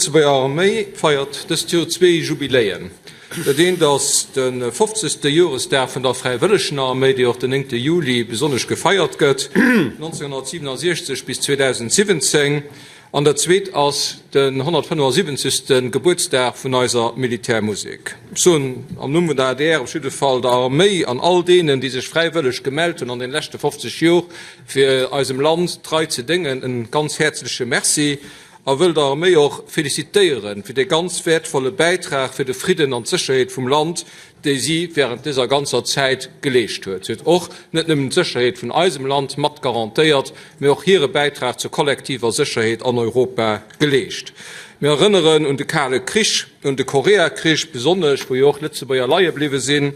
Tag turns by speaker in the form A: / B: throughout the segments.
A: D'Lëtzebuerger Arméi feiert dëst Joer zwee Jubiläen. Dat eent ass de fofzegste Joresdag vun der Fräiwëllegenarméi, déi och den néngte Juli besonnesch gefeiert gëtt, 1967 bis 2017. An dat zweet ass den 175. Gebuertsdag vun eiser Militärmusek. Ech soen am Numm vun der adr op jidde Fall der Arméi an all deenen, déi sech fräiwëlleg gemellt hunn an den leschte 50 Jor, fir eisem Land trei ze déngen, e ganz häerzleche Merci a wëll der Arméi och felicitéiere fir dee ganz wäertvolle Bäitrag fir de Fridden an d'Sécherheet vum Land, déi si während dëser ganzer Zäit geleescht huet. Si huet och net nëmmen d'Sécherheet vun eisem Land mat garantéiert, mee och hire Bäitrag zur kollektiver Sécherheet an Europa geleescht. Mir erënneren un de Kale Krich, un de Koreakrich besonnesch, wou jo och Lëtzebuerger leie bliwwe sinn,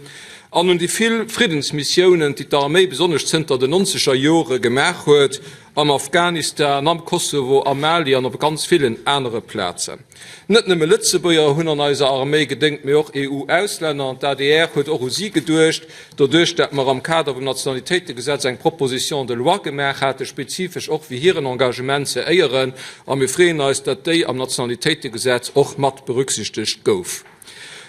A: an un déi vill Friddensmissiounen, déi d'Arméi besonnesch zënter den nonzeger Jore gemaach huet, am Afghanistan, am Kosovo, am Mali an op ganz villen anere Plazen. Net nëmme Lëtzebuerger hunn an eiser Arméi gedéngt, mee och EU-Auslänner, an d'ADR huet och u si geduecht, doduerch dat mer am Kader vum Nationalitéitegesetz eng Proposition de loi gemaach hate spezifesch och fir hiren Engagement ze éieren, a mir freeën eis, dat déi am Nationalitéitegesetz och mat berücksichtegt gouf.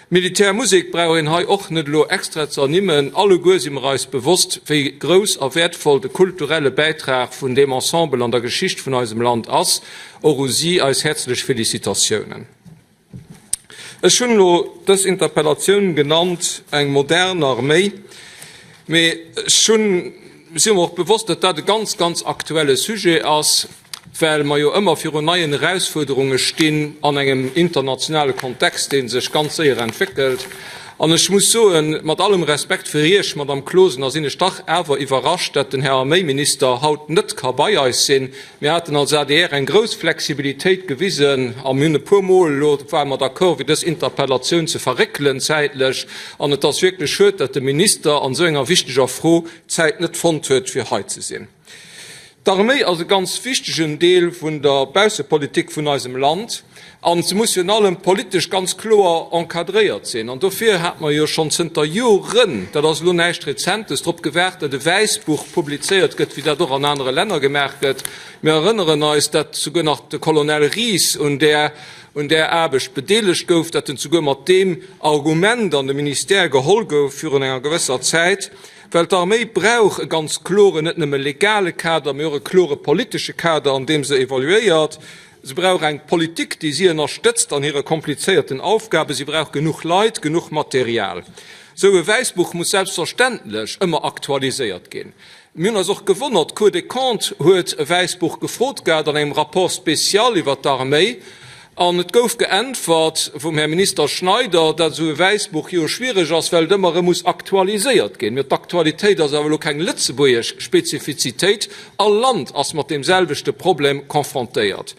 A: D'Militärmusek brauch een hei och net elo extra ze ernimmen. Alleguer si mer eis bewosst, wéi grouss a wäertvoll de kulturelle Bäitrag vun deem Ensemble an der Geschicht vun eisem Land ass. Och u si eis häerzlech Félicitatiounen. Ech hunn elo dës Interpellatioun genannt eng modern Arméi, mee ech hunn, si mer och bewosst, datt dat e ganz, ganz aktuelle Sujet ass. well mer jo ëmmer virun neien Erausfuerderunge stinn an engem internationale Kontext, dee sech ganz séier entwéckelt. An ech muss soen, mat allem Respekt fir Iech, Madamm Closener, sinn ech dach awer iwwerrascht, dat den Här Arméiminister haut net ka bei eis sinn. Mir haten als adr eng grouss Flexibilitéit gewisen a mir hunn e puermol elo, ware mer d'accord, fir dës Interpellatioun ze verréckelen zäitlech. An et ass wierklech schued, dat de Minister an esou enger wichteger Fro d'Zäit net fonnt huet, fir hei ze sinn. D'Arméi ass e ganz wichtegen Deel vun der Baussepolitik vun eisem Land an se muss virun allem politesch ganz kloer encadréiert sinn. An dofir hate mer jo schonn zënter Joren, dat ass elo näischt Rezentes, drop gewaart, datt e Wäissbuch publizéiert gëtt, wéi dat och an anere Länner gemaach gëtt. Mir erënneren eis, datt souguer nach de Colonel Ries un där un där Aarbecht bedeelegt gouf, datt en souguer mat deem Argument an de Ministère geholl gouf virun enger gewësser Zäit. Well d'Arméi brauch e ganz kloren, net nëmme legale Kader, mee och e klore politesche Kader, an deem se evoluéiert. Se brauch eng Politik, déi si ënnerstëtzt an hire komplizéierten Aufgaben. Si brauch genuch Leit, genuch Material. Esou e Wäissbuch muss selbstverständlech ëmmer aktualiséiert ginn. Mir hunn eis och gewonnert, d'Cour des Comptes huet e Wäissbuch gefrot gehat an engem Rapport spécial iwwert d'Arméi. An et gouf geäntwert vum Här Minister Schneider, dat esou e Wäissbuch jo schwiereg ass, well et ëmmer erëm muss aktualiséiert ginn. Mä d'Aktualitéit ass awer elo keng lëtzebuergesch Spezifizitéit. All Land ass mat deem selwechte Problem confrontéiert.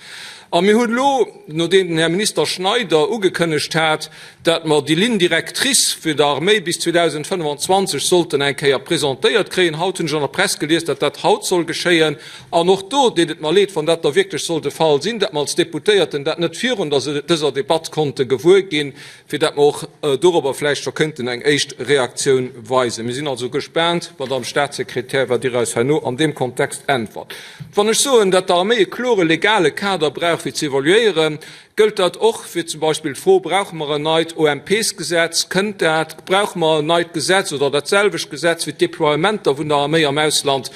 A: A mir hunn elo, nodeem den Här Minister Schneider ugekënnegt hat, dat mer déi Ligne directrice fir d'Arméi bis 2025 sollten eng Kéier presentéiert kréien, haut hunn ech an der Press gelies, dat dat haut soll geschéien, An och do deet et mer leed, wann dat da wierklech soll de Fall sinn, dat mer als Deputéierten dat net virun dëser Debatt konnte gewuer ginn, fir dat mer och dorobber vläicht scho kënnten eng éischt Reaktioun weisen. Mir sinn also gespaant, Madamm Statssekretär, wat Dir eis herno an deem Kontext äntwert. Wann ech soen, dat d'Arméi e klore legale Kader brauch, fir ze evoluéieren, Gëllt dat och fir zum Beispill d'Fro, Brauche mer en neit OMPs-Gesetz? Kënnt dat? Brauche mer en neit Gesetz oder dat selwecht Gesetz, fir d'Déploiementer vun der Arméi am Ausland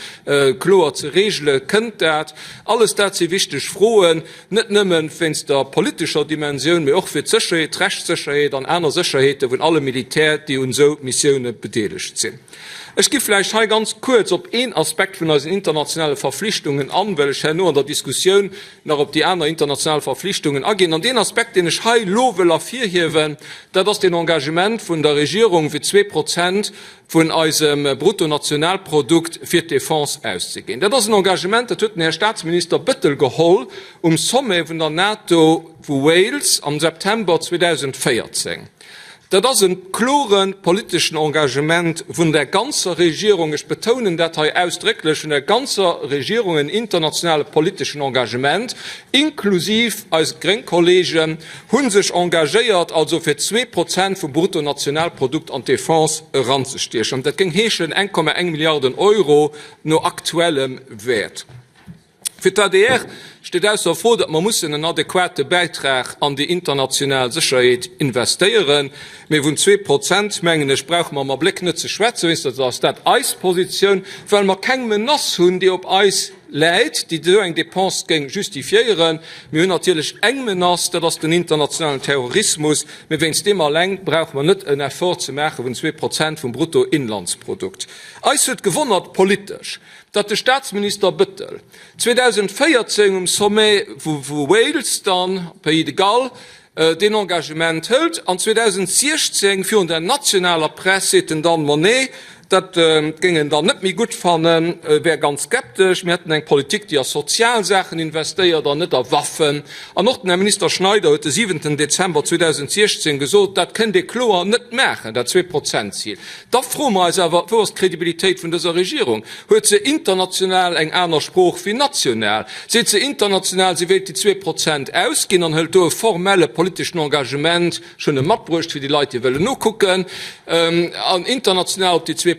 A: kloer ze regelen? Kënnt dat? Alles dat si wichteg Froen, net nëmme wéinst der politescher Dimensioun, mee och fir d'Sécherheet, d'Rechtssécherheet an aner Sécherheete vun alle Militär, déi un esou Missioune bedeelegt sinn. Ech gi vläicht hei ganz kuerz op een Aspekt vun eisen internationale Verflichtungen an, well ech herno an der Diskussioun nach op déi aner international Verflichtungen aginn. An deen Aspekt, deen ech hei elo wëll ervirhiewen, dat ass deen Engagement vun der Regierung, fir 2% vun eisem Bruttonationalprodukt fir d'Defense auszeginn. Dat ass en Engagement, dat huet den Här Statsminister Bettel geholl um Sommet vun der NATO vu Wales am September 2014. Dat ass e klore politeschen Engagement vun der ganzer Regierung, ech betounen dat hei ausdrécklech, vun der ganzer Regierung, en internationale politeschen Engagement, inklusiv eis gréng Kollegen hu sech engagéiert, also fir 2% vum Bruttonationalprodukt an d'Defense eranzestiechen. Dat géing heeschen 1,1 Milliarden Euro no aktuellem Wäert. Fir d'ADR. Steet ausser Fro, datt mer mussen en adequate Bäitrag an déi international Sécherheet investéieren. Mee vun 2%, mengen ech, brauche mer am Abléck net ze schwätzen, wéinstens ass dat eis Positioun, well mer keng Menace hunn, déi op eis läit, déi esou eng Dépense géing justifiéieren. Mir hunn natierlech eng Menace, dat ass den internationalen Terrorismus, mee wéinst deem alleng brauche mer net en Effort ze maache vun 2% vum Bruttoinlandsprodukt. Eis huet gewonnert politesch, datt de Staatsminister Bettel 2014 um Sommet vu Wales dann, Pays de Galles, deen Engagement hëlt an 2016 virun der nationaler Press seet en dann, Ma nee, dat géing en dann net méi gutt fannen, wär ganz skeptesch, mir hätten eng Politik, déi a sozial Saachen investéiert an net a Waffen. An och den Här Minister Schneider huet de siwenten Dezember 2016 gesot, dat kënnt ee kloer net maachen, dat Zweeprozentzil. Da froe mer eis awer, Wou ass d'Credibilitéit vun dëser Regierung? Huet se international eng aner Sprooch wéi national? Seet se international, si wéilt déi 2% ausginn an hëlt do e formelle politeschen Engagement, ech hunn e matbruecht fir déi Leit, déi wëllen nokucken, an international op déi 2%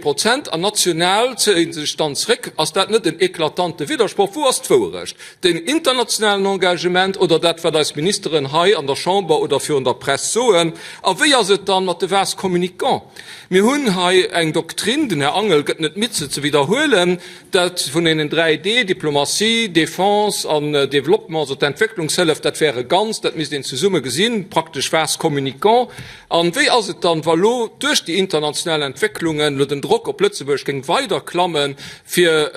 A: an national zéie se sech dann zréck? Ass dat net en eklatante Widdersproch? Wou ass d'Wouerecht? Deen internationalen Engagement oder dat, wat eis Ministeren hei an der Chamber oder virun der Press soen? A wéi ass et dann mat de Vases communicants? Mir hunn hei eng Doktrin, den Här Angel gëtt net midd se ze widderhuelen, dat vun deenen 3 D, Diplomatie, Défense an Développement, also d'Entwécklungshëllef, dat wär e Ganzt, dat misst een zesumme gesinn, praktesch Vases communicants. An wéi ass et dann, wa lo duerch déi international Entwécklungen elo den Drock op Lëtzebuerg géing weider klammen, fir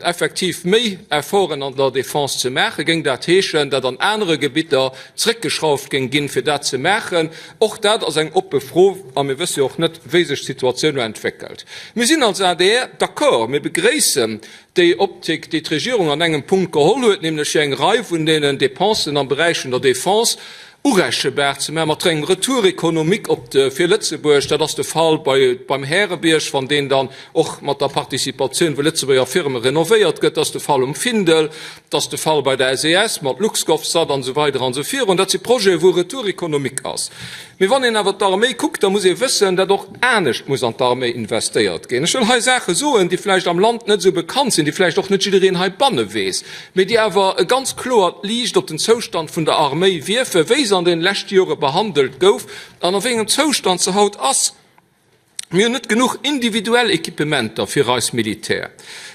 A: effektiv méi Efforten an der Défense ze maachen? Géing dat heeschen, dat an anere Gebitter zréckgeschrauft géing ginn, fir dat ze maachen? Och dat ass eng oppe Fro a mir wësse jo och net, wéi sech d'Situatioun elo entwéckelt. Mir sinn als adr d'accord, mir begréissen déi Optik, déi d'Regierung an engem Punkt geholl huet, nämlech fir eng Rei vun deenen Dépensen am Beräich vun der Défense urechebar ze maachen, mat engem Retour économique op de, fir Lëtzebuerg. Dat ass de Fall bei, beim Härebierg, wann deen dann och mat der Participatioun vu Lëtzebuerger Firme renovéiert gëtt. Dat ass de Fall um Findel. Dat ass de Fall bei der SES mat LuxGovSat an esou weider an esou virun. Dat si Projeten, wou Retour économique ass. Mee wann een awer d'Arméi kuckt, da muss ee wëssen, datt och anescht muss an d'Arméi investéiert ginn. Ech wëll hei Saache soen, déi vläicht am Land net esou bekannt sinn, déi vläicht och net jiddereen heibanne weess, mee déi awer e ganz kloert Liicht op den Zoustand vun der Arméi wierfen, wéi se an deene leschte Jore behandelt gouf an a wéi engem Zoustand se haut ass. Mir hunn net genuch individuell Equipementer fir eis Militär.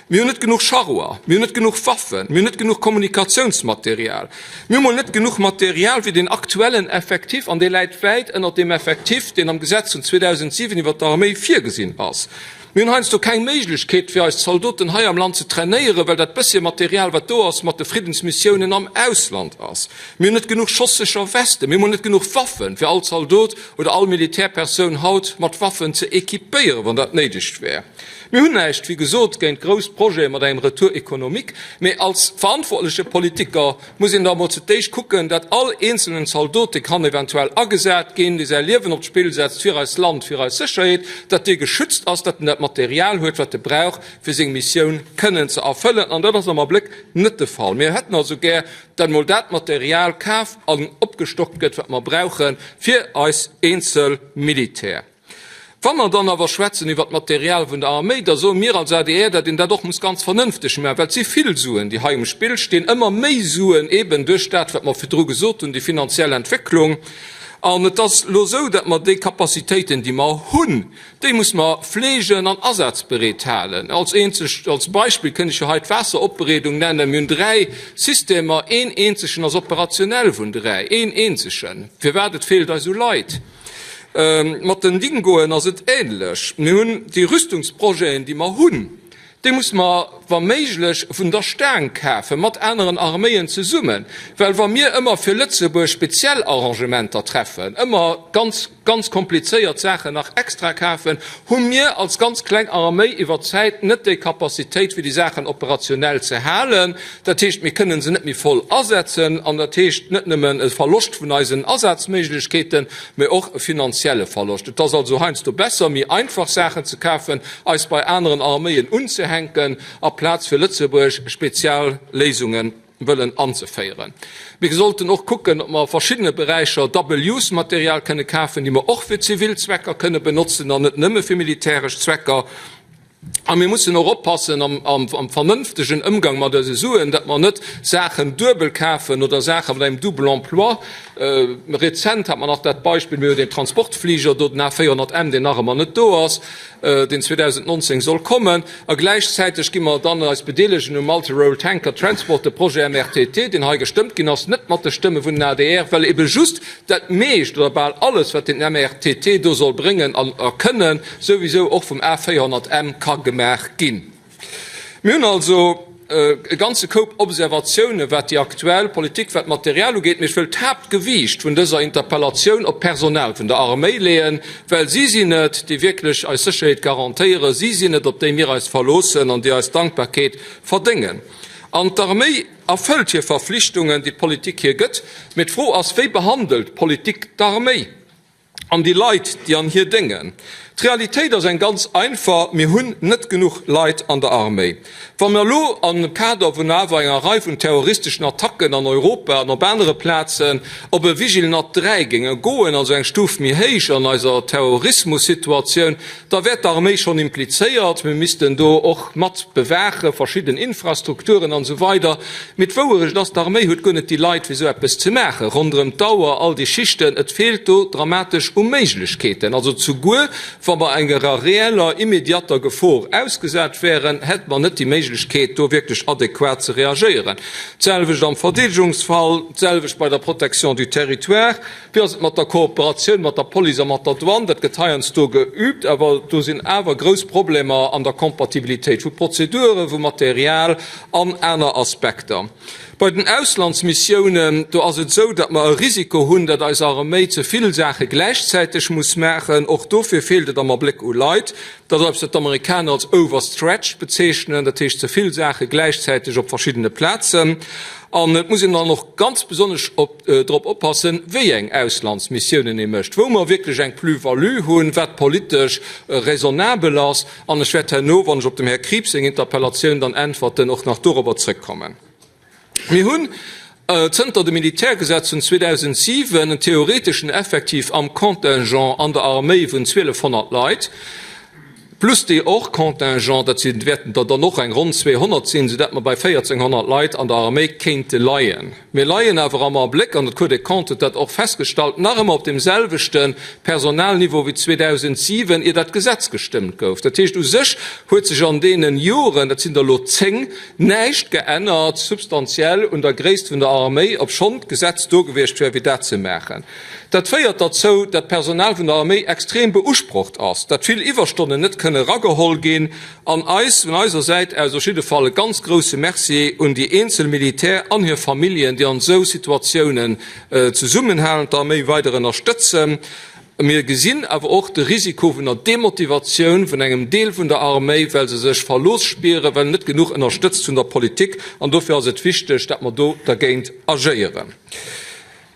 A: Mir hunn net genuch Charroer, mir hunn net genuch Waffen, mir hunn net genuch Kommunikatiounsmaterial. Mir hu mol net genuch Material fir den aktuellen Effectif, an dee läit wäit ënnert deem Effectif, deen am Gesetz vun 2007 iwwert d'Arméi virgesinn ass. Mir hunn heiansdo keng Méiglechkeet, fir eis Zaldoten hei am Land ze trainéieren, well dat bëssche Material, wat do ass, mat de Friddensmissiounen am Ausland ass. Mir hunn net genuch schossécher Westen, mir hu mol net genuch Waffen, fir all Zaldot oder all Militärpersoun haut mat Waffen ze équipéieren, wann dat néideg wär. Mir hunn näischt, wéi gesot, géint grouss Projete mat engem Retour économique, mee als verantwortleche Politiker muss een da emol zu d'éischt kucken, dat all eenzelnen Zaldot, dee kann eventuell agesat ginn, dee säi Liewen op d'Spill setzt fir eist Land, fir eis Sécherheet, dat dee geschützt ass, dat en dat Material huet, wat e brauch, fir seng Missioun kënnen ze erfëllen. An dat ass am Abléck net de Fall. Mir hätten also gär, dat emol dat Material kaf an opgestockt gëtt, wat mer brauche fir eis eenzel Militär. Wa mer dann awer schwätzen iwwert d'Material vun der Arméi, da soe mir als adr, dat een dat och muss ganz vernënfteg maachen, well et si vill Suen, déi hei um Spill stinn, ëmmer méi Suen eben duerch dat, wat mer virdru gesot hunn, déi finanziell Entwécklung. An et ass elo esou, dat mer déi Capacitéiten, déi mer hunn, Déi muss mer fleegen an asazbereet halen. Als eenzegt, als Beispill kënnt ech jo hei d'Waasseropbereedung nennen. Mir hunn 3 Systemer, een eenzegen ass operationell vun 3, een eenzegen. Firwat? Et feelt eis u Leit. Mat den Dingoen ass et ähnlech. Mir hunn déi Rüstungsprojeten, déi mer hunn, Déi muss mer wa méiglech vun der Staang kafen, mat aneren Arméien zesummen, well wa mir ëmmer fir Lëtzebuerg speziell Arrangementer treffen, ëmmer ganz, ganz komplizéiert Saachen nach extra kafen, hu mir als ganz kleng Arméi iwwer d'Zäit net déi Capacitéit, fir déi Saachen operationell ze halen. Dat heescht, mir kënnen se net méi voll asetzen an dat heescht net nëmmen e Verloscht vun eisen Asazméiglechkeeten, mä och e finanzielle Verloscht. Et ass also heiansdo besser, méi einfach Saachen ze kafen, eis bei aneren Arméien unzehänken, aplaz fir Lëtzebuerg spezial Léisunge wëllen anzeféieren. Mir sollten och kucken, ob mer a verschiddene Beräicher Double-use-Material kënne kafen, déi mer och fir zivil Zwecker kënne benotzen an net nëmme fir militäresch Zwecker. A mir mussen och oppassen am vernënftegen Ëmgang mat eise Suen, datt mer net Saachen duebel kafen oder Saache mat engem Double emploi. Rezent hat mer nach dat Beispill, mir hunn deen Transportfliger do, den A400M, deen nach ëmmer net do ass, deen 2019 soll kommen. A gläichzäiteg gi mer dann eis bedeelegen um Multi-Role Tanker Transport, de Projet MRTT, deen hei gestëmmt ginn ass, net mat de Stëmme vun den adr, well ebe just dat meescht oder bal alles, wat den MRTT do soll bréngen a kënnen, souwisou och vum A 400 M ka gemaach ginn. Mir hunn also e ganze Koup Observatiounen, wat déi aktuell Politik, wat d'Material ugeet, mee ech wëll d'Haaptgewiicht vun dëser Interpellatioun op d'Personal vun der Arméi leeën, well si sinn et, déi wierklech eis Sécherheet garantéieren, si sinn et, op déi mir eis verloossen an déi eis Dankbarkeet verdéngen. An d'Arméi erfëllt hir Verflichtungen, déi d'Politik hir gëtt, mee d'Fro ass, Wéi behandelt d'Politik d'Arméi? An déi Leit, déi an hir déngen. D'Realitéit ass eng ganz einfach, Mir hunn net genuch Leit an der Arméi. Wa mer elo am Kader vun awer enger Rei vun terroristeschen Attacken an Europa an op anere Plazen op e Vigilnat 3 géinge goen, also eng Stuf méi héich an eiser Terrorismussituatioun, da wär d'Arméi schonn implizéiert. Mir missten do och mat bewaache verschidden Infrastrukturen an esou weider. Mee d'Wouerecht ass, d'Arméi huet guer net déi Leit, fir esou eppes ze maachen, ronderëm d'Auer, all déi Schichten. Et feelt do dramatesch u Méiglechkeeten. Also zuguer wa mer enger reeller, immediater Gefor ausgesat wären, hätte mer net déi Méiglechkeet, do wierklech adequat ze reagéieren. D'selwecht am Verdeedegungsfall, d'selwecht bei der Protection du territoire. Wéi ass et mat der Kooperatioun mat der Police a mat der Douane? Dat gëtt heiansdo geübt, awer do sinn awer grouss Problemer an der Kompatibilitéit vu Prozeduren, vu Material an aner Aspekter. Bei den Auslandsmissiounen, do ass et esou, datt mer e Risiko hunn, datt eis Arméi ze vill Saache gläichzäiteg muss maachen. Och dofir feelt et am Abléck u Leit. Dat ass eppes, wat d'Amerikaner als overstretched bezeechnen, dat heescht ze vill Saache gläichzäiteg op verschiddene Plazen. An et muss een dann och ganz besonnesch op drop oppassen, wéi eng Auslandsmissiounen ee mécht, wou mer wierklech eng Plus-value hunn, wat politesch raisonnabel ass. An ech wäert herno, wann ech op dem Här Krieps seng Interpellatioun dann äntwerten, och nach dorobber zrëckkommen. Mir hunn zënter dem Militärgesetz vun 2007 en theoreteschen Effektiv am Contingent an der Arméi vun 1.200 Leit, plus déi hors Contingent, dat sinn, wäerten der dann och eng ronn 200 sinn, soudatt mer bei 1.400 Leit an der Arméi kéinte leien. Mir leien awer am Abléck, an d'Cour des Comptes huet dat och festgestallt, nach ëmmer op deem selwechte Personalniveau wéi 2007, ier dat Gesetz gestëmmt gouf. Dat heescht, u sech huet sech an deene Joren, dat sinn der elo zéng, näischt geännert substantiell un der Gréisst vun der Arméi, obschonn d'Gesetz do gewiescht wär, fir dat ze maachen. Dat féiert derzou, datt d'Personal vun der Arméi extrem beusprocht ass, datt vill Iwwerstonnen net kënne erageholl ginn An eis, vun eiser Säit aus op jidde Fall e ganz grouse Merci un déi eenzel Militär an hir Familljen, déi an esou Situatiounen zesummenhalen, d'Arméi weider ënnerstëtzen. Mir gesinn awer och de Risiko vun der Demotivatioun vun engem Deel vun der Arméi, well se sech verlooss spieren, well net genuch ënnerstëtzt vun der Politik. An dofir ass et wichteg, dat mer do dergéint agéieren.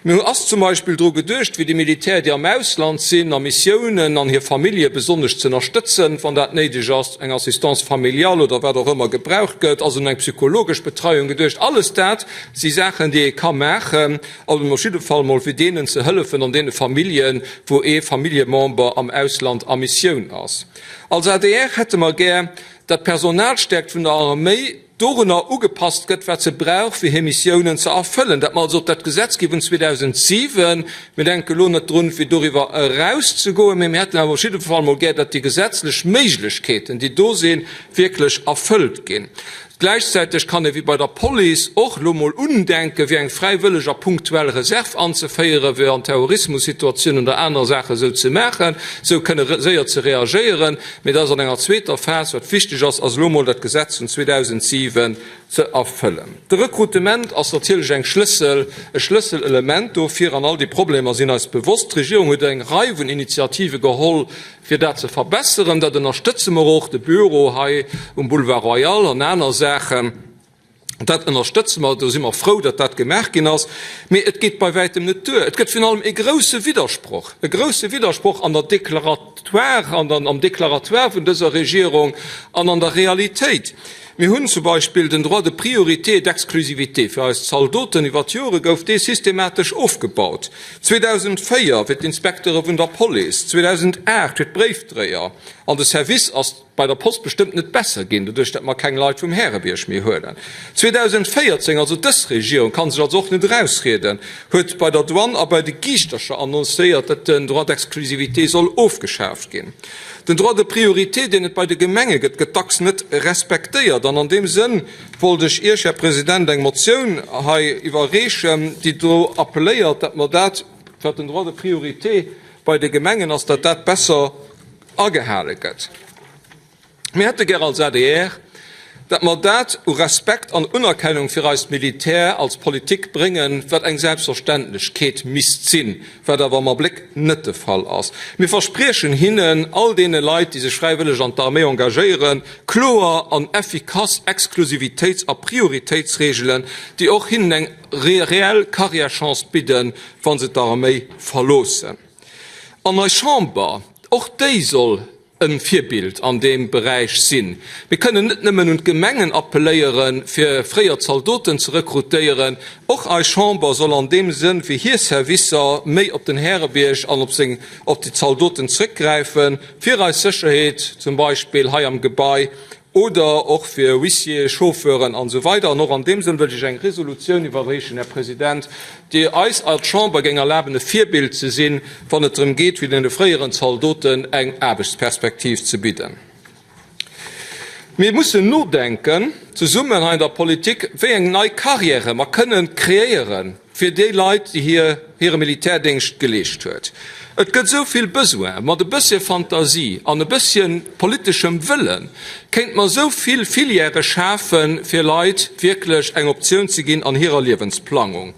A: Mir ass zum Beispill dru geduecht, fir déi Militär, déi am Ausland sinn, a Missiounen, an hir Famillje besonnesch z'ënnerstëtzen, wann dat néideg ass, eng Assistance familiale oder wat och ëmmer gebraucht gëtt, ass un eng psychologesch Betreiung geduecht. Alles dat si Saachen, déi ee ka maachen, also op jidde Fall mol fir deenen ze hëllefen an deene Familljen, wou ee Familljemember am Ausland a Missioun ass. Als adr hätte mer gär, datt d'Personalstärkt vun der Arméi dorunner ugepasst gëtt, wat se brauch, fir hir Missiounen ze erfëllen, dat mer also op dat Gesetz gi vun 2007, mir denke elo net drun, fir doriwwer erauszegoen, mä mir hätten awer op jidde Fall mol gär, datt déi gesetzlech Méiglechkeeten, déi do sinn, wierklech erfëllt ginn. Gläichzäiteg kann ee wéi bei der Police och elo mol undenken, fir eng fräiwëlleg a punktuell Reserv anzeféieren, fir an Terrorismussituatiounen oder aner Saache esou ze maachen, esou kënne séier ze reagéieren. Mee dat ass an enger zweeter Phas. Wat wichteg ass, ass elo emol dat Gesetz vun 2007 ze erfëllen. De Rekrutement ass natierlech eng Schlëssel, e Schlësselelement dofir, an all déi Problemer sinn eis bewosst. D'Regierung huet eng Rei vun Initiative geholl, fir dat ze verbesseren. Dat ënnerstëtze mer och, de Büro hei um Boulevard Royal an aner Saachen. Dat ënnerstëtze mer, do si mer frou, datt dat gemaach ginn ass. Mee et geet bei wäitem net duer. Et gëtt virun allem e grouse Widdersproch, e grouse Widdersproch an der Deklaratoire, an am Deklaratoire vun dëser Regierung an an der Realitéit. Mir hunn zum Beispill den Droit de priorité et d'exclusivité fir eis Zaldoten. Iwwer d'Jore gouf dee systematesch ofgebaut, 2004 fir d'Inspektere vun der Police, 2008 fir d'Bréifdréier. An de Service ass bei der Post bestëmmt net besser ginn, doduerch datt mer keng Leit vum Härebierg méi huelen. 2014, also dës Regierung ka sech also och net erausrieden, huet bei der Douane a bei de Giischtercher annoncéiert, datt den Droit d'exclusivité soll ofgeschaaft ginn. Den Droit de priorité, deen et bei de Gemenge gëtt, gëtt dacks net respektéiert. An an deem Sënn wollt ech Iech, Här President, eng Motioun hei iwwerreechen, déi dru appelléiert, datt mer dat, wat den Droit de priorité bei de Gemengen ass, datt dat besser agehale gëtt. Mir hätte gär als adr, datt mer dat u Respekt an Unerkennung fir eist Militär als Politik bréngen, wat eng Selbstverständlechkeet misst sinn, wat awer am Abléck net de Fall ass. Mir verspriechen hinnen, all deene Leit, déi sech fräiwëlleg an d'Arméi engagéieren, kloer an effikass Exklusivitéits a Prioritéitsregelen, déi och hinnen eng reell Karriärchance bidden, wa se d'Arméi verloossen. An eis Chamber, och déi soll e Virbild an deem Beräich sinn. Mir kënnen net nëmmen un d'Gemengen appelléieren, fir fréier Zaldoten ze rekrutéieren. Och eis Chamber soll an deem Sënn fir hir Servicer méi op den Härebierg an op seng, op déi Zaldoten zrëckgräifen, fir eis Sécherheet zum Beispill hei am Gebai oder och fir Huissier, Chauffeuren an esou weider. An och an deem Sënn wëllt ech eng Resolutioun iwwerreechen, Här President, déi eis als Chamber géing erlaben, e Virbild ze sinn, wann et drëm geet, fir deene fréieren Zaldoten eng Aarbechtsperspektiv ze bidden. Mir mussen nodenken, zesummen hei an der Politik, wéi eng nei Carrièrë mer kënnen kreéieren, fir déi Leit, déi hir hire Militärdéngscht geleescht huet. Et gëtt esou vill Besoin. Mat e bëssche Fantasie an e bësschen politeschem Wëlle kéint mer esou vill Filièrë schafen, fir Leit wierklech eng Optioun ze ginn an hirer Liewensplangung.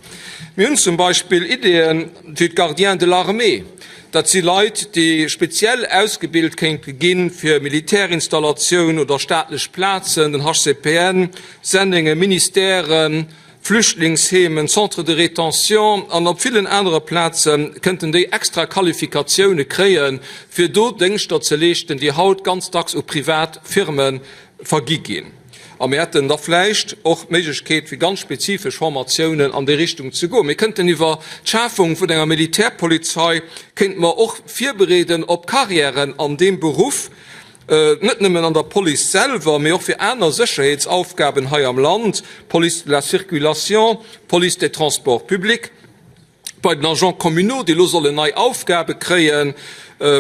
A: Mir hunn zum Beispill Ideeën wéi d'Gardiens de l'armée. Dat si Leit, déi speziell ausgebilt kéinte ginn fir Militärinstallatioun oder staatlech Plazen, den HCPN, Sennengen, Ministèren, Flüchtlingsheemen, Centres de rétention an op villen anere Plaze kënnten déi extra Qualifikatioune kréien, fir do Déngschter ze leeschten, déi haut ganz dacks u privat Firme vergi ginn. A mir hätten da vläicht och d'Méiglechkeet, fir ganz spezifesch Formatiounen an déi Richtung ze goen. Mir kënnten iwwer d'Schafung vun enger Militärpolizei kéinte mer och virbereeden op Carrièren an deem Beruff, Net nëmmen an der Police selwer, mee och fir aner Sécherheetsaufgaben hei am Land, Police de la circulation, Police des transports publics, bei den Agents communaux, déi elo sollen nei Aufgabe kréien,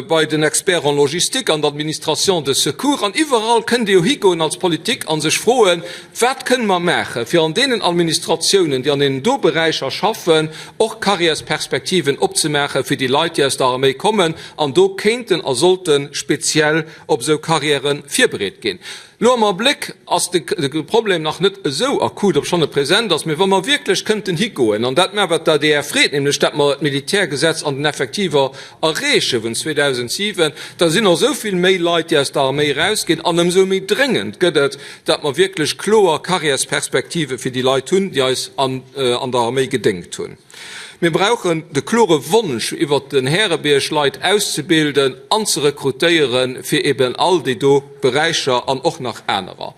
A: bei den Experts en logistique, an der Administration de secours. An iwwerall kënnt Dir jo higoen als Politik a sech froen, Wat kënne mer maachen, fir an deenen Administratiounen, déi an deenen do Beräicher schaffen, och Carrièresperspektiven opzemaache fir déi Leit, déi aus der Arméi kommen an do kéinten a sollte speziell op esou Carrièrë virbereet ginn. Elo am Abléck ass de Problem nach net esou akut, obschonn e present ass. Mee wa mer wierklech kënnten higoen an dat maachen, wat d'ADR freet, nämlech dat mer d'Militärgesetz an den Effektiver erreeche vun 2007, da sinn och esou vill méi Leit, déi aus der Arméi erausginn an ëmsou méi dréngend gëtt et, dat mer wierklech kloer Carrièresperspektive fir déi Leit hunn, déi eis an der Arméi gedéngt hunn. Mir brauchen de klore Wonsch, iwwert den Härebierg Leit auszebilden an ze rekrutéieren, fir eben all déi do Beräicher an och nach anerer.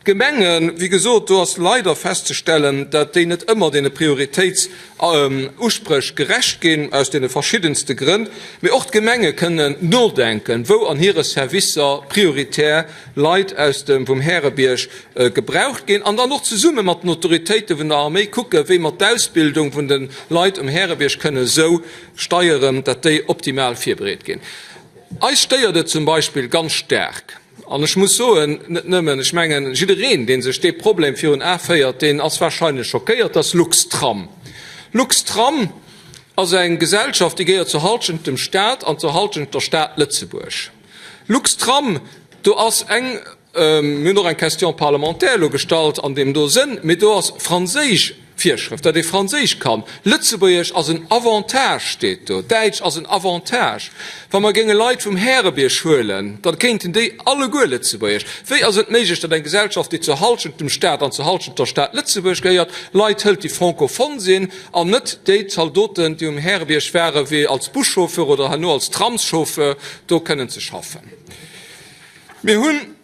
A: D'Gemengen, wéi gesot, do ass leider festzestellen, dat déi net ëmmer deene Prioritéitsuspréch gerecht ginn, aus deene verschiddenste Grënn. Mee och d'Gemenge kënnen nodenken, wou an hire Servicer prioritär Leit aus dem vum Härebierg gebraucht ginn an dann och zesumme mat den Autoritéite vun der Arméi kucken, wéi mer d'Ausbildung vun de Leit um Härebierg kënne esou steieren, datt déi optimal virbereet ginn. Eis stéiert et zum Beispill ganz staark, an ech muss soen, net nëmmen, ech mengen jiddereen, dee sech dee Problem virun Ae féiert, deen ass wahrscheinlech schockéiert, datt Luxtram, Luxtram ass eng Gesellschaft, déi gehéiert zur Halschent dem Stat an zur Halschent der Stad Lëtzebuerg. Luxtram, do ass eng, mir hunn och eng Question parlementaire elo gestallt an deem do Sënn, mee do ass franséisch Virschrëft, datt ee Franséisch kann. Lëtzebuergesch ass en Avantage, steet do, Däitsch ass en Avantage. Wa mer géinge Leit vum Härebierg huelen, da kéinten déi alleguer Lëtzebuergesch. Wéi ass et méiglech, datt eng Gesellschaft, déi zur Halschent dem Stat an zur Halschent der Stad Lëtzebuerg gehéiert, Leit hëlt, déi francophone sinn, An net déi Zaldoten, déi um Härebierg ware fir als Buschauffeur oder herno als Tramschauffeur do kënnen ze schaffen. Mir hunn.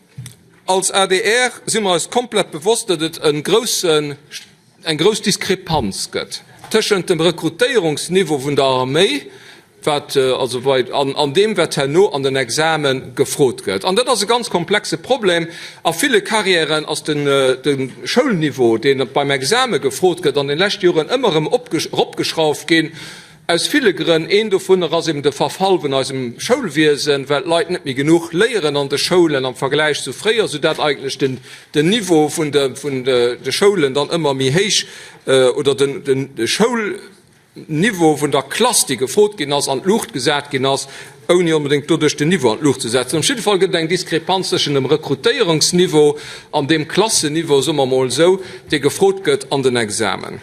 A: Als adr si mer eis komplett bewosst, datt et e groussen, eng grouss Diskrepanz gëtt tëschent dem Rekrutéierungsniveau vun der Arméi, wat also bei, an, an deem, wat herno an den Exame gefrot gëtt. An dat ass e ganz komplexe Problem. A ville Carrièren ass den, de Schoulniveau, dee beim Exame gefrot gëtt, an den leschte Joren ëmmer erëm eropgeschrauft ginn. Aus ville Grënn. Een dovunner ass eben de Verfall vun eisem Schoulwiesen, well d'Leit net méi genuch léieren an de Schoulen am Vergläich zu fréier, soudatt eigentlech den den Niveau vun de vun de Schoulen dann ëmmer méi héich oder den de Schoulniveau vun der Klass, déi gefrot ginn ass, an d'Luucht gesat ginn ass, ouni onbedéngt doduerch den Niveau an d'Luucht ze setzen. Op jidde Fall gëtt et eng Diskrepanz tëschent dem Rekrutéierungsniveau an deem Klassenniveau, soe mer emol esou, dee gefrot gëtt an den Examen.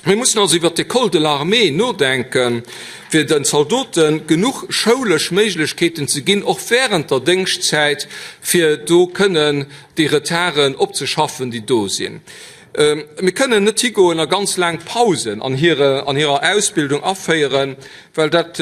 A: Mir mussen also iwwert d'École de l'armée nodenken, fir den Zaldote genuch schoulesch Méiglechkeeten ze ginn, och während der Déngschtzäit, fir do kënnen déi Retarden opzeschaffen, déi do sinn. Mir kënnen net higoen a ganz laang Pausen an hirer Ausbildung aféieren, Well dat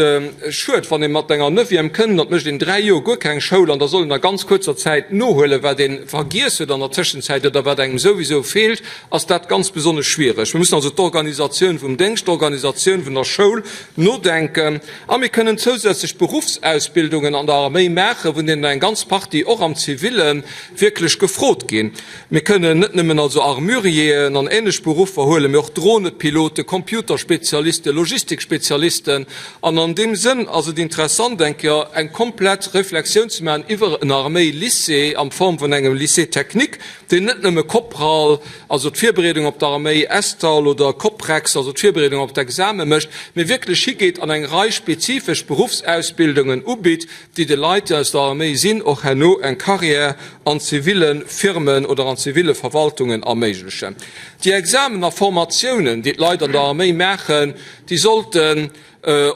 A: schued, wann ee mat enger Neuvième kënnt an et mécht een 3 Joer guer keng Schoul an da soll een a ganz kuerzer Zäit nohuelen, wat ee vergiess huet an der Tëschenzäit oder wat engem souwisou feelt, ass dat ganz besonnesch schwiereg. Mir mussen also d'Organisatioun vum Déngscht, d'Organisatioun vun der Schoul nodenken a mir kënnen zousätzlech Beruffsausbildungen an der Arméi maachen, vun deenen eng ganz Partie och am Ziville wierklech gefrot ginn. Mir kënnen net nëmmen also Armurieren an ähnlech Beruffer huelen, mee och Dronepiloten, Computerspezialisten, Logistikspezialisten. An an deem Sënn ass et interessant, eng Kéier eng komplett Reflexioun ze maachen iwwer en Arméilycée an Form vun engem Lycée technique, deen net nëmme Copral, also d'Virbereedung op d'Arméi, Estal oder Coprex, also d'Virbereedung op d'Exame mécht, mee wierklech higeet an eng Rei spezifesch Beruffsausbildungen ubitt, déi de Leit, déi aus der Arméi sinn, och herno eng Carrière an ziville Firmen oder an ziville Verwaltungen erméiglechen. Déi Examen a Formatiounen, déi d'Leit an der Arméi maachen, déi sollten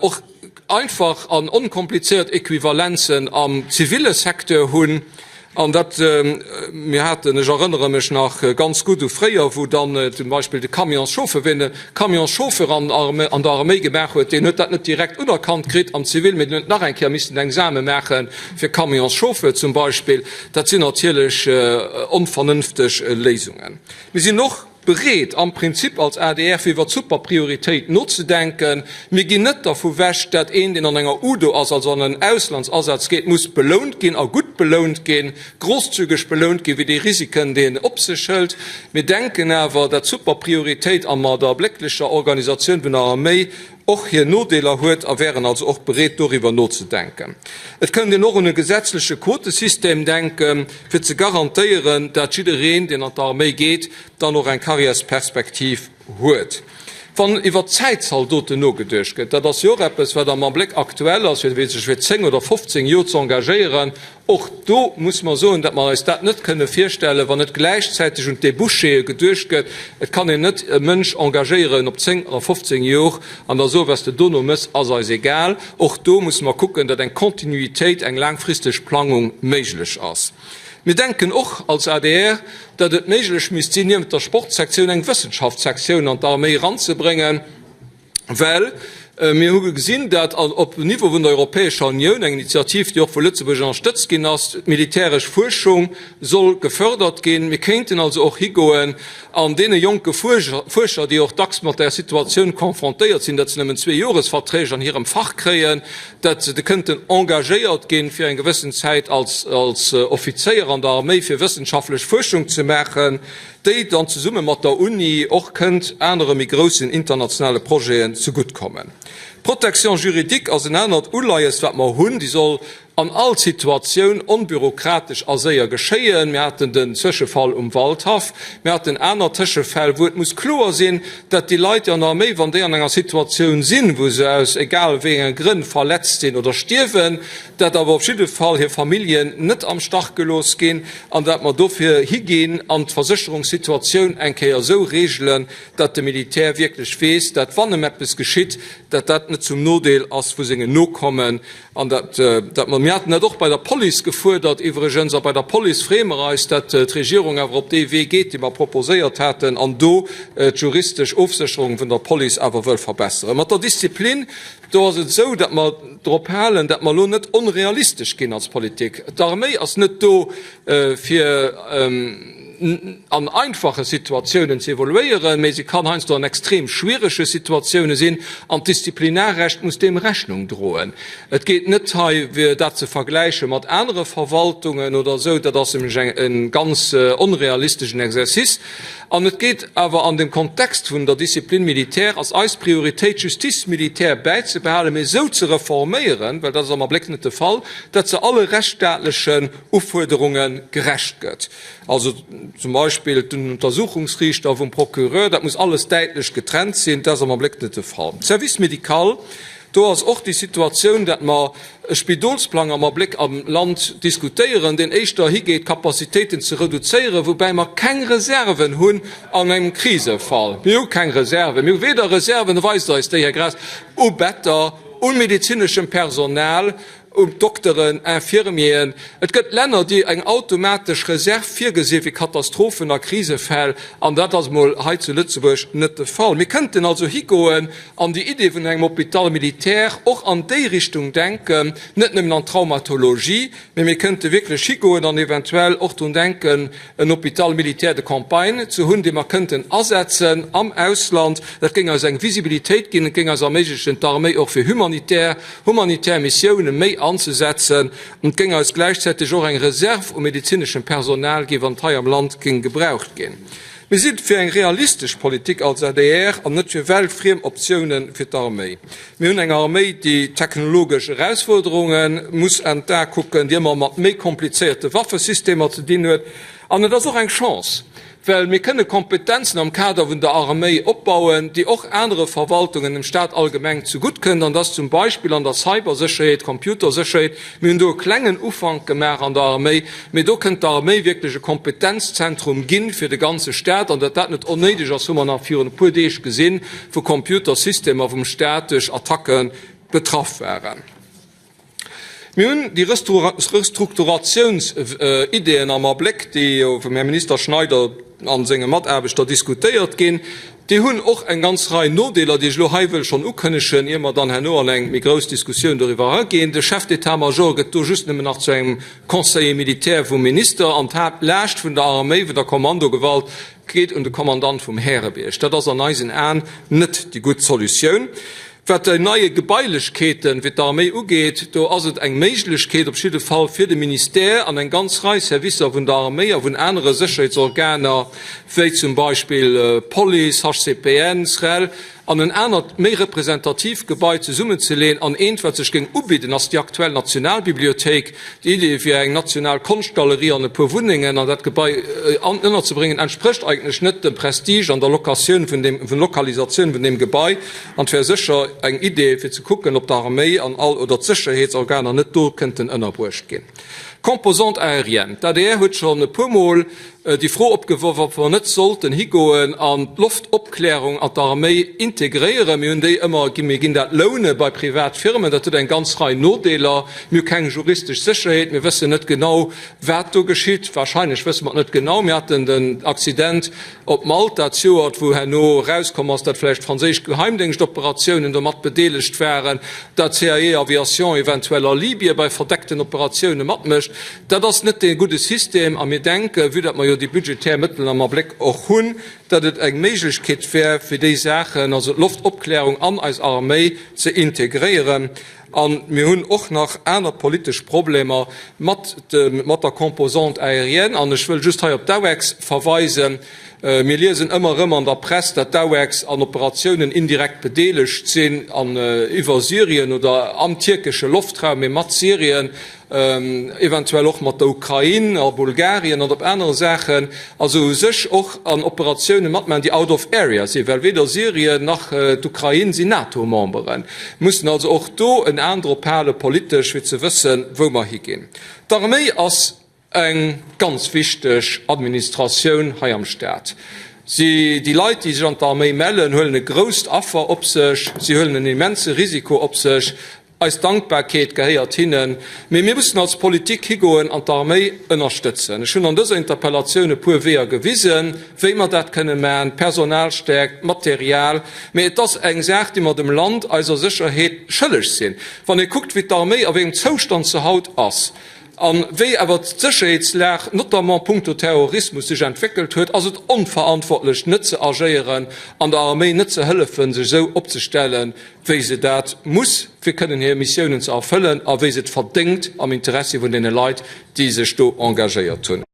A: och einfach an onkomplizéiert Equivalenzen am ziville Secteur hunn. An dat, mir haten, ech erënnere mech nach ganz gutt u fréier, wou dann zum Beispill de Camionschauffeur, wien e Camionschauffeur an der Arméi gemaach huet, deen huet dat net direkt unerkannt kritt am Zivil, mee deen huet nach eng Kéier missen Exame maache fir Camionschauffeur zum Beispill. Dat sinn natierlech onvernënfteg Léisungen. Mir sinn och. Bereet am Prinzip als adr fir iwwer d'Superprioritéit nozedenken. Mir ginn net dervu wech, dat een, deen an enger UDO ass, also an en Auslandsasaz geet, muss belount ginn a gutt belount ginn, grosszügeg belount ginn, fir déi Risiken, déi en op sech hëlt. Mir denken awer, dat d'Superprioritéit a mat der blécklecher Organisatioun vun der Arméi och hir Nodeeler huet a wären also och bereet doriwwer nozedenken. Et kënnt een och un e gesetzleche Quotesystem denken, fir ze garantéieren, dat jiddereen, deen an d'Arméi geet, dann och eng Karriärsperspektiv huet. Wann iwwer Zäitzaldoten nogeduecht gëtt, dat ass jo och eppes, wat am Abléck aktuell ass, fir sech fir 10 oder 15 Joer ze engagéieren, Och do muss mer soen, datt mer eis dat net kënne virstellen, wann net gläichzäiteg un d'Débouchéë geduecht gëtt. Et kann een net e Mënsch engagéieren op 10 oder 15 Jor an da soen, Wat s de dono méchs, ass eis egal. Och do musse mer kucken, datt eng Kontinuitéit, eng laangfristeg Plangung méiglech ass. Mir denken och als adr, datt et méiglech misst sinn, niewent der Sportsektioun eng Wëssenschaftssektioun an d'Arméi eranzebréngen. Well mir hu gesinn, dat op Niveau vun der Europäescher Unioun, eng Initiativ, déi och vu Lëtzebuerg ënnerstëtzt ginn ass, d'militäresch Fuerschung soll gefördert ginn. Mir kéinten also och higoen an deene jonke Fuerscher, déi och dacks mat der Situatioun confrontéiert sinn, datt se nëmmen Zweejoresverträg an hirem Fach kréien, datt se kënnten engagéiert ginn, fir eng gewëssen Zäit als Offizéier an der Arméi fir wëssenschaftlech Fuerschung ze maachen. déi dann zesumme mat der Uni och kënnt anere méi groussen internationale Projeten zegutt kommen. D'Protection juridique ass en anert Uleies, wat mer hunn. Déi soll an all Situatioun onbürokratesch a séier geschéien. Mir haten den Zwëschefall um Waldhaff, mir haten aner Tëschefäll, wou et muss kloer sinn, dat déi Leit, déi an der Arméi, wann déi an enger Situatioun sinn, wou se aus egal wéi enge Grënn verletzt sinn oder stierwen, dat awer op jidde Fall hir Familljen net am Stach gelooss ginn an dat mer dofir higinn an d'Versécherungssituatioun eng Kéier esou regelen, dat de Militär wierklech weess, dat wann em eppes geschitt, dat dat net zum Nodeel ass vu sengen Nokommen an dat, dat mer. Mir haten dat och bei der Police gefuerdert iwwregens. A bei der Police freeë mer eis, dat d'Regierung awer op dee Wee geet, dee mer proposéiert haten, an do d'juristesch Ofsécherung vun der Police awer wëll verbesseren. Mat der Disziplin, do ass et esou, dat mer drop halen, dat mer elo net onrealistesch ginn als Politik. D'Arméi ass net do, fir an einfache Situatiounen ze evoluéieren, mee se kann heiansdo an extrem schwierege Situatioune sinn, an d'Disziplinarrecht muss deem Rechnung droen. Et geet net hei, fir dat ze vergläiche mat anere Verwaltungen oder esou, dat ass nämlech e ganz onrealisteschen Exercice. An et geet awer an dem Kontext vun der Discipline militaire ass eis Prioritéit, d'Justice militaire bäizebehalen, mee esou ze reforméieren, well dat ass am Abléck net de Fall, dat se alle rechtsstaatlechen Ufuerderunge gerecht gëtt. Also zum Beispill den Untersuchungsriichter vum Procureur, dat muss alles däitlech getrennt sinn. Dat ass am Abléck net de Fall. Service médical, do ass och déi Situatioun, dat mer e Spidolsplang am Abléck am Land diskutéieren, deen éischter higeet, d'Capacitéiten ze reduzéieren, woubäi mer keng Reserven hunn an engem Krisefall. Mir hu keng Reserven. Mir hu weder Reserven, weist eis déi, Här Graas, u Better, u medezineschem Personal, U Dokteren, Infirmieren. Et gëtt Länner, déi eng automatesch Reserv virgesi fir Katastrophen a Krisefäll, an dat ass emol hei zu Lëtzebuerg net de Fall. Mir kënnten also higoen an déi Idee vun engem Hôpital militaire och an déi Richtung denken, net nëmmen an d'Traumatologie, mee mir kënnte wierklech higoen an eventuell och drun denken, en Hôpital militaire de campagne ze hunn, dee mer kënnten asetzen am Ausland. Dat géing eis eng Visibilitéit ginn, et géing eis erméiglechen, d'Arméi och fir humanitär, humanitär Missioune méi anzesetzen. Et géing eis gläichzäiteg och eng Reserv u medezineschem Personal ginn, wann et hei am Land géing gebraucht ginn. Mir si fir eng realistesch Politik als adr an net fir weltfriem Optioune fir d'Arméi. Mir hunn eng Arméi, déi technologesch Erausfuerderunge muss an d'A kucken, déi ëmmer mat méi komplizéierte Waffesystemer ze dinn huet. An et ass och eng Chance, well mir kënne Kompetenzen am Kader vun der Arméi opbauen, déi och anere Verwaltungen, dem Stat allgemeng zegutt kënnt. An dat ass zum Beispill an der Cybersécherheet, Computersécherheet. Mir hunn do e klengen Ufank gemaach an der Arméi, mee do kënnt d'Arméi wierklech e Kompetenzzentrum gi fir de ganze Stat. An datt dat net onnéideg ass, hu mer nach virun e puer Deeg gesinn, wou Computersystemer vum Staat duerch Attacke betraff waren. Mir hunn déi Restrukturatiounsideeën am Abléck, déi jo vum Här Minister Schneider a senge Mataarbechter diskutéiert ginn. Déi hunn och eng ganz Rei Nodeeler, déi ech elo hei wëll schonn ukënnegen, ier mer dann herno an eng méi grouss Diskussioun doriwwer eraginn. De Chef d'état-major gëtt do just nëmmen nach zu engem Conseiller militaire vum Minister an d'Haaptlaascht vun der Arméi, vun der Kommandogewalt, Geet un de Kommandant vum Härebierg. Dat ass an eisen Aen net déi gutt Solutioun. Wat déi neie Gebailechkeete fir d'Arméi ugeet, do ass et eng Méiglechkeet op jidde Fall fir de Ministère an eng ganz Rei Servicer vun der Arméi a vun anere Sécherheetsorganer, wéi zum Beispill Police, HCPN, SREL, an en anert, méi representatiivt Gebai zesummenzeleeën. An eent, wat sech géing ubidden, ass déi aktuell Nationalbibliothéik. Déi Idee fir eng national Konschtgalerie an e puer Wunnengen an dat Gebai ënnerzebréngen, entsprécht eigentlech net dem Prestige an der Locatioun vun deem, Lokalisatioun vun deem Gebai. An et wär sécher eng Idee, fir ze kucken, ob d'Arméi an all oder d'Sécherheetsorganer net do kënnten ënnerbruecht ginn. Composante aérienne, D'adr huet schonn e puermol déi Fro opgeworf, ob mer net sollten higoen an d'Loftopklärung an d'Arméi integréieren. Mir hunn déi ëmmer ginn, mir ginn dat loune bei privat Firmen. Dat huet eng ganz Rei Nodeeler. Mir hu keng juristesch Sécherheet, mir wëssen net genau, wat do geschitt. Wahrscheinlech wësse mer et net genau. Mir haten den Accident op Malta zejoert, wou herno erauskomm ass, datt vläicht franséisch Geheimdéngschtoperatiounen do mat bedeelegt waren, datt CAE Aviation eventuell a Libye bei verdeckten Operatioune matmécht. Dat ass net dee gudde System a mir denken, vue datt mer jo déi budgetär Mëttelen am Abléck och hunn, datt et eng Méiglechkeet wär, fir déi Saachen, also d'Loftopklärung an eis Arméi ze integréieren. A mir hunn och nach aner politesch Problemer mat mat der Composante aérienne. An ech wëll just hei op d'AWACS verweisen. Mir liesen ëmmer erëm an der Press, datt d'AWACS an Operatiounen indirekt bedeelegt sinn an iwwer Syrien oder am tierkesche Loftraum, mee mat Syrien. eventuell och mat der Ukrain a Bulgarien an op anere Saachen, also u sech och an Operatioune matmaachen, déi out of area sinn, well weder Syrien nach d'Ukrain sinn NATO-Memberen. Mir mussen also och do en An drop hale politesch, fir ze wëssen, wou mer higinn. D'Arméi ass eng ganz wichteg Administratioun hei am Staat. Si, déi Leit, déi sech an d'Arméi mellen, huelen e grousst Affer op sech, si huelen en immense Risiko op sech. Eis Dankbarkeet gehéiert hinnen. Mee mir mussen als Politik higoen an d'Arméi ënnerstëtzen. Ech hunn an dëser Interpellatioun e puer Weeër gewisen, wéi mer dat kënne maachen, Personalstärkt, Material. Mee et ass eng Saach, déi mer dem Land, eiser Sécherheet schëlleg sinn. Wann ee kuckt, wéi d'Arméi, a wéi engem Zoustand se haut ass, a wéi awer d'Sécherheetslag, notamment punkto Terrorismus, sech entwéckelt huet, ass et onverantwortlech, net ze agéieren an der Arméi net ze hëllefen, sech esou opzestellen, wéi se dat muss, fir kënnen hir Missiounen ze erfëllen a wéi se et verdéngt am Interessi vun deene Leit, déi sech do engagéiert hunn.